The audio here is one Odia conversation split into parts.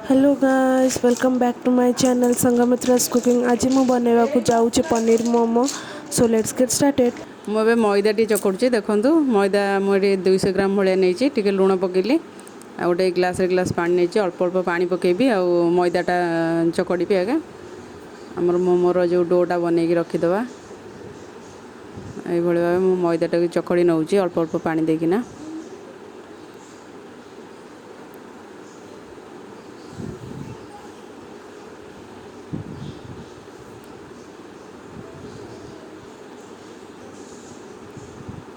Hello guys, welcome back to my channel Sanghamitra's Cooking। ଆଜି ମୁଁ ବନେଇବାକୁ ଯାଉଛି paneer momo. So let's get started। ମୁଁ ଏବେ ମଇଦା ଟିକେ ଚକଡ଼ୁଛି। ଦେଖନ୍ତୁ, ମଇଦା ମୁଁ ଏଠି 200 ଗ୍ରାମ ଭଳିଆ ନେଇଛି। ଟିକେ ଲୁଣ ପକାଇଲି ଆଉ ଗୋଟେ ଗ୍ଲାସ୍ରେ ଗ୍ଲାସ୍ ପାଣି ନେଇଛି। ଅଳ୍ପ ଅଳ୍ପ ପାଣି ପକାଇବି ଆଉ ମଇଦାଟା ଚକଡ଼ିବି। ଆଗେ ଆମର ମୋମୋର ଯେଉଁ ଡୋଟା ବନେଇକି ରଖିଦେବା। ଏଇଭଳି ଭାବେ ମୁଁ ମଇଦାଟାକୁ ଚକଡ଼ି ନେଉଛି ଅଳ୍ପ ଅଳ୍ପ ପାଣି ଦେଇକିନା।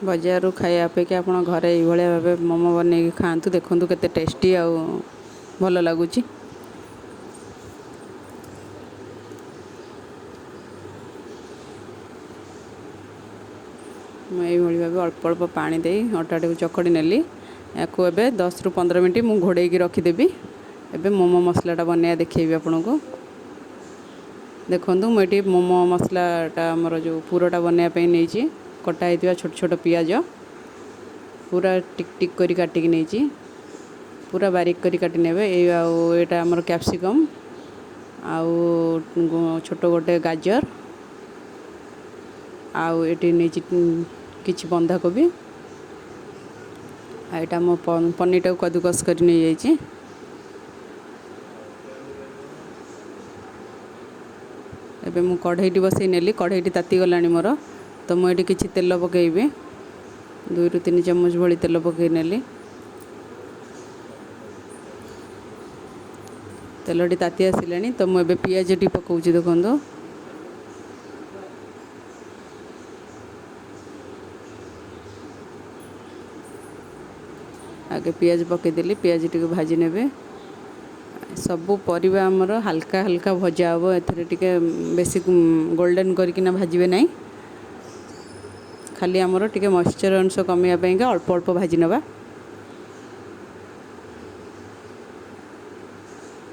ବଜାରରୁ ଖାଇବା ଅପେକ୍ଷା ଆପଣ ଘରେ ଏଇଭଳିଆ ଭାବେ ମୋମୋ ବନେଇକି ଖାଆନ୍ତୁ। ଦେଖନ୍ତୁ କେତେ ଟେଷ୍ଟି ଆଉ ଭଲ ଲାଗୁଛି। ମୁଁ ଏଇଭଳି ଭାବେ ଅଳ୍ପ ଅଳ୍ପ ପାଣି ଦେଇ ଅଟାଟିକୁ ଚକଡ଼ି ନେଲି। ୟାକୁ ଏବେ 10ରୁ 15 ମିନିଟ୍ ମୁଁ ଘୋଡ଼େଇକି ରଖିଦେବି। ଏବେ ମୋମୋ ମସଲାଟା ବନେଇବା ଦେଖେଇବି ଆପଣଙ୍କୁ। ଦେଖନ୍ତୁ, ମୁଁ ଏଠି ମୋମୋ ମସଲାଟା ଆମର ଯେଉଁ ପୁରଟା ବନେଇବା ପାଇଁ ନେଇଛି। କଟା ହେଇଥିବା ଛୋଟ ଛୋଟ ପିଆଜ ପୁରା ଟିକ୍ ଟିକ୍ କରି କାଟିକି ନେଇଛି, ପୁରା ବାରିକ କରି କାଟି ନେବେ ଏଇ। ଆଉ ଏଇଟା ଆମର କ୍ୟାପ୍ସିକମ୍ ଆଉ ଛୋଟ ଗୋଟେ ଗାଜର, ଆଉ ଏଠି ନେଇଛି କିଛି ବନ୍ଧାକୋବି, ଆଉ ଏଇଟା ମୋ ପନିରଟାକୁ କଦୁକସ କରି ନେଇଯାଇଛି। ଏବେ ମୁଁ କଢ଼େଇଟି ବସେଇ ନେଲି। କଢ଼େଇଟି ତାତିଗଲାଣି ମୋର, ତ ମୁଁ ଏଠି କିଛି ତେଲ ପକାଇବି। 2ରୁ 3 ଚାମଚ ଭଳି ତେଲ ପକାଇ ନେଲି। ତେଲଟି ତାତି ଆସିଲାଣି, ତ ମୁଁ ଏବେ ପିଆଜଟି ପକାଉଛି। ଦେଖନ୍ତୁ, ଆଗେ ପିଆଜ ପକାଇଦେଲି। ପିଆଜଟିକୁ ଭାଜି ନେବେ। ସବୁ ପରିବା ଆମର ହାଲକା ହାଲକା ଭଜା ହେବ। ଏଥିରେ ଟିକେ ବେଶୀ ଗୋଲ୍ଡେନ୍ କରିକିନା ଭାଜିବେ ନାହିଁ। ଖାଲି ଆମର ଟିକେ ମଏଶ୍ଚର ଅଂଶ କମିବା ପାଇଁକା ଅଳ୍ପ ଅଳ୍ପ ଭାଜି ନେବା।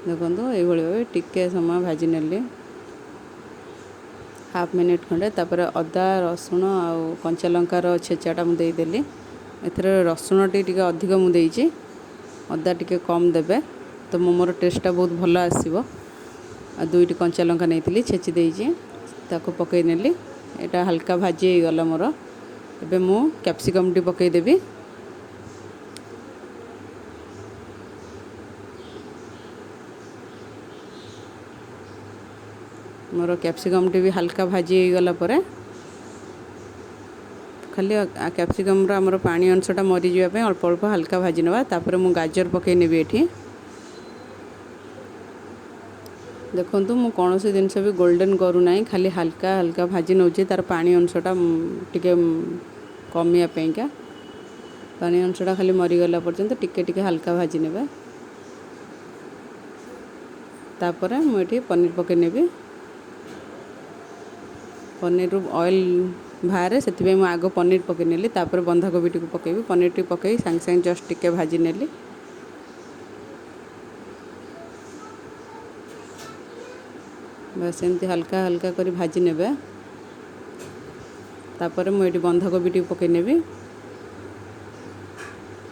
ଦେଖନ୍ତୁ, ଏଇଭଳି ଭାବେ ଟିକେ ସମୟ ଭାଜି ନେଲି, ହାଫ୍ ମିନିଟ୍ ଖଣ୍ଡେ। ତାପରେ ଅଦା, ରସୁଣ ଆଉ କଞ୍ଚା ଲଙ୍କାର ଛେଚାଟା ମୁଁ ଦେଇଦେଲି। ଏଥିରେ ରସୁଣଟି ଟିକେ ଅଧିକ ମୁଁ ଦେଇଛି, ଅଦା ଟିକେ କମ୍ ଦେବେ, ତ ମୋମୋର ଟେଷ୍ଟଟା ବହୁତ ଭଲ ଆସିବ। ଆଉ 2ଟି କଞ୍ଚା ଲଙ୍କା ନେଇଥିଲି, ଛେଚି ଦେଇଛି, ତାକୁ ପକାଇ ନେଲି। ଏଇଟା ହାଲକା ଭାଜି ହେଇଗଲା ମୋର। ଏବେ ମୁଁ କ୍ୟାପ୍ସିକମ୍ଟି ପକାଇଦେବି। ମୋର କ୍ୟାପ୍ସିକମ୍ଟି ବି ହାଲକା ଭାଜି ହେଇଗଲା ପରେ ଖାଲି କ୍ୟାପ୍ସିକମ୍ର ଆମର ପାଣି ଅଂଶଟା ମରିଯିବା ପାଇଁ ଅଳ୍ପ ଅଳ୍ପ ହାଲକା ଭାଜି ନେବା। ତାପରେ ମୁଁ ଗାଜର ପକାଇ ନେବି ଏଠି। ଦେଖନ୍ତୁ, ମୁଁ କୌଣସି ଜିନିଷ ବି ଗୋଲ୍ଡେନ୍ କରୁନାହିଁ, ଖାଲି ହାଲକା ହାଲକା ଭାଜି ନେଉଛି ତା'ର ପାଣି ଅଂଶଟା ଟିକେ କମିବା ପାଇଁକା। ପାଣି ଅଂଶଟା ଖାଲି ମରିଗଲା ପର୍ଯ୍ୟନ୍ତ ଟିକେ ଟିକେ ହାଲକା ଭାଜି ନେବେ। ତାପରେ ମୁଁ ଏଠି ପନିର ପକାଇ ନେବି। ପନିରରୁ ଅଏଲ୍ ବାହାରେ, ସେଥିପାଇଁ ମୁଁ ଆଗ ପନିର ପକାଇ ନେଲି, ତାପରେ ବନ୍ଧାକୋବିଟିକୁ ପକାଇବି। ପନିରଟି ପକାଇ ସାଙ୍ଗେ ସାଙ୍ଗେ ଜଷ୍ଟ ଟିକେ ଭାଜି ନେଲି। ବାସ୍, ଏମିତି ହାଲକା ହାଲକା କରି ଭାଜି ନେବେ। ତାପରେ ମୁଁ ଏଠି ବନ୍ଧାକୋବିଟିକୁ ପକାଇ ନେବି।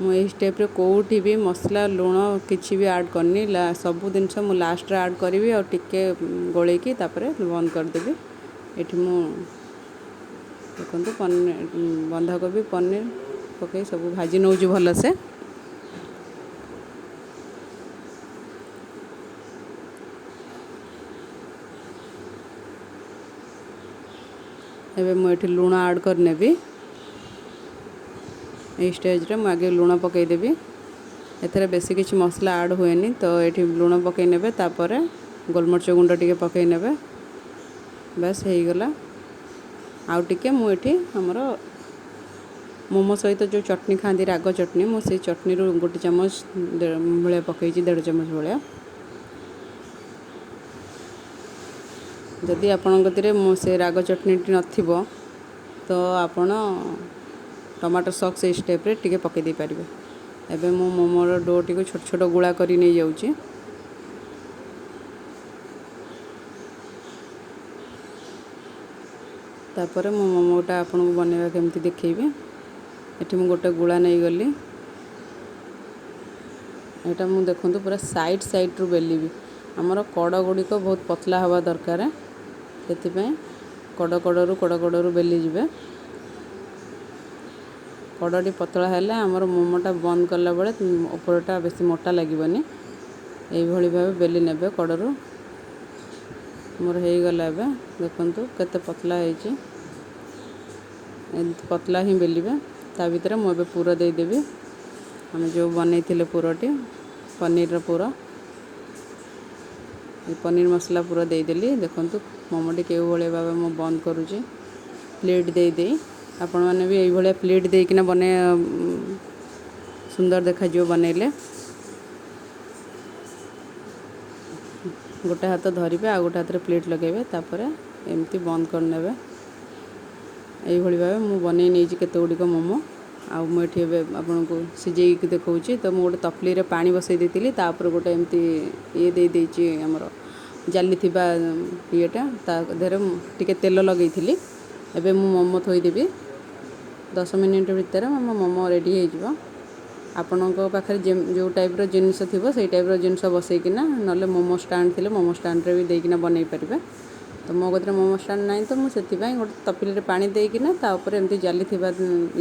ମୁଁ ଏହି ଷ୍ଟେପ୍ରେ କେଉଁଠି ବି ମସଲା, ଲୁଣ କିଛି ବି ଆଡ଼୍ କରିନି। ସବୁ ଜିନିଷ ମୁଁ ଲାଷ୍ଟରେ ଆଡ଼୍ କରିବି ଆଉ ଟିକେ ଗୋଳେଇକି ତାପରେ ବନ୍ଦ କରିଦେବି। ଏଠି ମୁଁ ଦେଖନ୍ତୁ, ପନିର, ବନ୍ଧାକୋବି, ପନିର ପକାଇ ସବୁ ଭାଜି ନେଉଛି ଭଲସେ। ଏବେ ମୁଁ ଏଠି ଲୁଣ ଆଡ଼୍ କରିନେବି। ଏଇ ଷ୍ଟେଜ୍ରେ ମୁଁ ଆଗେ ଲୁଣ ପକାଇଦେବି। ଏଥିରେ ବେଶୀ କିଛି ମସଲା ଆଡ଼୍ ହୁଏନି, ତ ଏଠି ଲୁଣ ପକାଇ ନେବେ, ତାପରେ ଗୋଲମରିଚ ଗୁଣ୍ଡ ଟିକେ ପକାଇ ନେବେ। ବାସ୍, ହେଇଗଲା। ଆଉ ଟିକେ ମୁଁ ଏଠି ଆମର ମୋମୋ ସହିତ ଯେଉଁ ଚଟଣି ଖାଆନ୍ତି, ରାଗ ଚଟଣି, ମୁଁ ସେଇ ଚଟଣିରୁ ଗୋଟେ ଚାମଚ ଭଳିଆ ପକାଇଛି, ଦେଢ଼ ଚାମଚ ଭଳିଆ। ଯଦି ଆପଣଙ୍କ କତିରେ ମୁଁ ସେ ରାଗ ଚଟଣିଟି ନଥିବ, ତ ଆପଣ ଟମାଟୋ ସକ୍ସ ଏଇ ଷ୍ଟେପ୍ରେ ଟିକେ ପକାଇ ଦେଇପାରିବେ। ଏବେ ମୁଁ ମୋମୋର ଡୋଟିକୁ ଛୋଟ ଛୋଟ ଗୁଳା କରି ନେଇଯାଉଛି। ତାପରେ ମୁଁ ମୋମୋଟା ଆପଣଙ୍କୁ ବନେଇବା କେମିତି ଦେଖେଇବି। ଏଠି ମୁଁ ଗୋଟେ ଗୁଳା ନେଇଗଲି। ଏଇଟା ମୁଁ ଦେଖନ୍ତୁ ପୁରା ସାଇଡ଼୍ ସାଇଡ଼୍ରୁ ବେଲିବି। ଆମର କଡ଼ ଗୁଡ଼ିକ ବହୁତ ପତଲା ହେବା ଦରକାର, ସେଥିପାଇଁ କଡ଼ କଡ଼ରୁ କଡ଼ କଡ଼ରୁ ବେଲିଯିବେ। କଡ଼ଟି ପତଳା ହେଲେ ଆମର ମୋମୋଟା ବନ୍ଦ କଲାବେଳେ ଉପରଟା ବେଶୀ ମୋଟା ଲାଗିବନି। ଏଇଭଳି ଭାବେ ବେଲି ନେବେ କଡ଼ରୁ। ମୋର ହେଇଗଲା। ଏବେ ଦେଖନ୍ତୁ କେତେ ପତଳା ହେଇଛି। ଏମିତି ପତଳା ହିଁ ବେଲିବେ। ତା ଭିତରେ ମୁଁ ଏବେ ପୁର ଦେଇଦେବି। ଆମେ ଯେଉଁ ବନେଇଥିଲେ ପୁରଟି, ପନିରର ପୁର, ଏ ପନିର ମସଲା ପୁର ଦେଇଦେଲି। ଦେଖନ୍ତୁ ମୋମୋଟି କେଉଁଭଳି ଭାବେ ମୁଁ ବନ୍ଦ କରୁଛି ପ୍ଲେଟ୍ ଦେଇ ଦେଇ। ଆପଣମାନେ ବି ଏଇଭଳିଆ ପ୍ଲେଟ୍ ଦେଇକିନା ବନେଇ ସୁନ୍ଦର ଦେଖାଯିବ ବନେଇଲେ। ଗୋଟେ ହାତ ଧରିବେ, ଆଉ ଗୋଟେ ହାତରେ ପ୍ଲେଟ୍ ଲଗାଇବେ, ତାପରେ ଏମିତି ବନ୍ଦ କରିନେବେ। ଏଇଭଳି ଭାବେ ମୁଁ ବନେଇ ନେଇଛି କେତେ ଗୁଡ଼ିକ ମୋମୋ। ଆଉ ମୁଁ ଏଠି ଏବେ ଆପଣଙ୍କୁ ସିଝେଇକି ଦେଖାଉଛି। ତ ମୁଁ ଗୋଟେ ତପଲିରେ ପାଣି ବସେଇ ଦେଇଥିଲି, ତା ଉପରେ ଗୋଟେ ଏମିତି ଇଏ ଦେଇ ଦେଇଛି, ଆମର ଜାଲି ଥିବା ଇଏଟା, ତା ଦେହରେ ଟିକେ ତେଲ ଲଗେଇଥିଲି। ଏବେ ମୁଁ ମୋମୋ ଥୋଇଦେବି। 10 ମିନିଟ୍ ଭିତରେ ଆମ ମୋମୋ ରେଡ଼ି ହେଇଯିବ। ଆପଣଙ୍କ ପାଖରେ ଯେଉଁ ଟାଇପ୍ର ଜିନିଷ ଥିବ, ସେଇ ଟାଇପ୍ର ଜିନିଷ ବସେଇକିନା, ନହେଲେ ମୋମୋ ଷ୍ଟାଣ୍ଡ ଥିଲେ ମୋମୋ ଷ୍ଟାଣ୍ଡରେ ବି ଦେଇକିନା ବନେଇ ପାରିବେ। ତ ମୋ କତିରେ ମୋମୋ ଷ୍ଟାଣ୍ଡ ନାହିଁ, ତ ମୁଁ ସେଥିପାଇଁ ଗୋଟେ ତପଲିରେ ପାଣି ଦେଇକିନା ତା ଉପରେ ଏମିତି ଜାଲି ଥିବା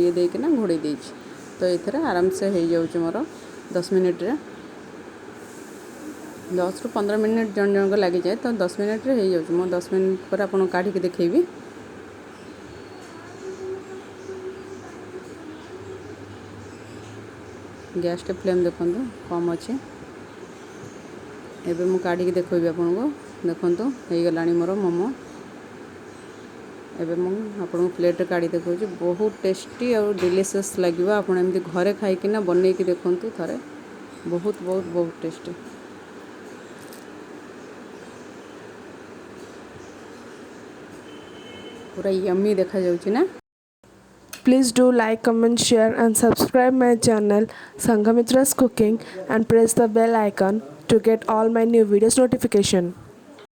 ଇଏ ଦେଇକିନା ଘୋଡ଼େଇ ଦେଇଛି। ତ ଏଥିରେ ଆରାମସେ ହେଇଯାଉଛି ମୋର 10 ମିନିଟ୍ରେ। 10ରୁ 15 ମିନିଟ୍ ଜଣ ଜଣଙ୍କ ଲାଗିଯାଏ, ତ 10 ମିନିଟ୍ରେ ହେଇଯାଉଛି। ମୁଁ 10 ମିନିଟ୍ ପରେ ଆପଣଙ୍କୁ କାଢ଼ିକି ଦେଖେଇବି। ଗ୍ୟାସ୍ଟା ଫ୍ଲେମ୍ ଦେଖନ୍ତୁ କମ୍ ଅଛି। ଏବେ ମୁଁ କାଢ଼ିକି ଦେଖେଇବି ଆପଣଙ୍କୁ। ଦେଖନ୍ତୁ, ହେଇଗଲାଣି ମୋର ମୋମୋ। ଏବେ ମୁଁ ଆପଣଙ୍କୁ ପ୍ଲେଟ୍ରେ କାଢ଼ି ଦେଖାଉଛି। ବହୁତ ଟେଷ୍ଟି ଆଉ ଡେଲିସିୟସ୍ ଲାଗିବ। ଆପଣ ଏମିତି ଘରେ ଖାଇକିନା ବନେଇକି ଦେଖନ୍ତୁ ଥରେ। ବହୁତ ବହୁତ ବହୁତ ଟେଷ୍ଟି। ପୁରା ୟମି ଦେଖାଯାଉଛି ନା? Please do like, comment, share and subscribe my channel Sanghamitra's Cooking and press the bell icon to get all my new videos notification.